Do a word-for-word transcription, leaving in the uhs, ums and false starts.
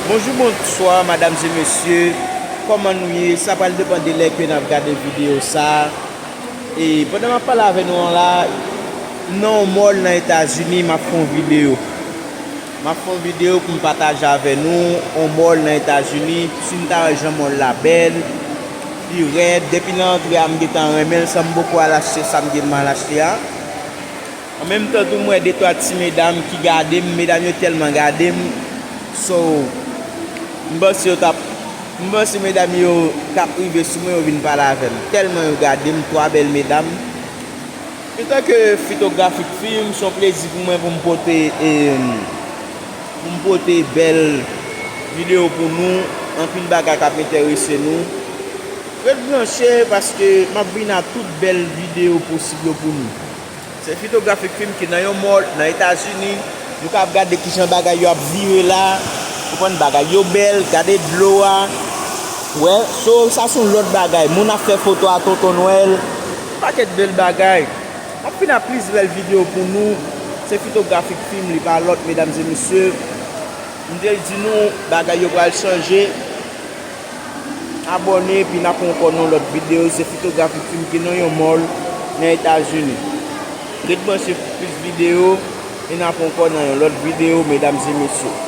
Bonjou, bonswa, madam e mesye. Kòman nou ye? Sa pral depann de lè ke n ap gade videyo sa a. E pandan m ap pale avè nou an la, m nan yon mall nan Etazini, m ap fè yon videyo. M ap fè yon videyo pou m pataje avè nou yon mall nan Etazini. Si m ta wè jan mall la bèl, li rèd. Depi nan antre a, m gentan renmen l, san m poko al achte sa m gen m al achte a. An menm tan tou, m wè de twa ti medam ki gade m, medam yo tèlman gade m. So, m panse yo t ap, m panse medam yo t ap rive sou mwen, yo vin pale avè m. Tèlman yo gade m, twa bèl medam. Antanke Photographic Film, se yon plezi pou mwen pou m pote, e, pou m pote bèl videyo pou nou, anpil bagay k ap enterese nou. Ret branche paske m ap vin a tout bèl videyo posib yo pou nou. Se Photographic Film ki nan yon mall nan Etazini. Nou ka ap gade kijan bagay yo ap vire la. Konprann, bagay yo bèl, gade dlo a. Wè, so sa se yon lòt bagay. Moun ap fè foto a Tonton Nwèl. Yon pakèt bèl bagay. M ap vin a plis bèl videyo pou nou. Se Photographic Film, li pa lòt, medam e mesye. M te di nou, bagay yo pral chanje. Abòne, epi n ap ankò nan lòt videyo. Se Photographic Film ki nan yon mall nan Etazini. Ret branche pou plis videyo, e n ap ankò nan yon lòt videyo, medam e mesye.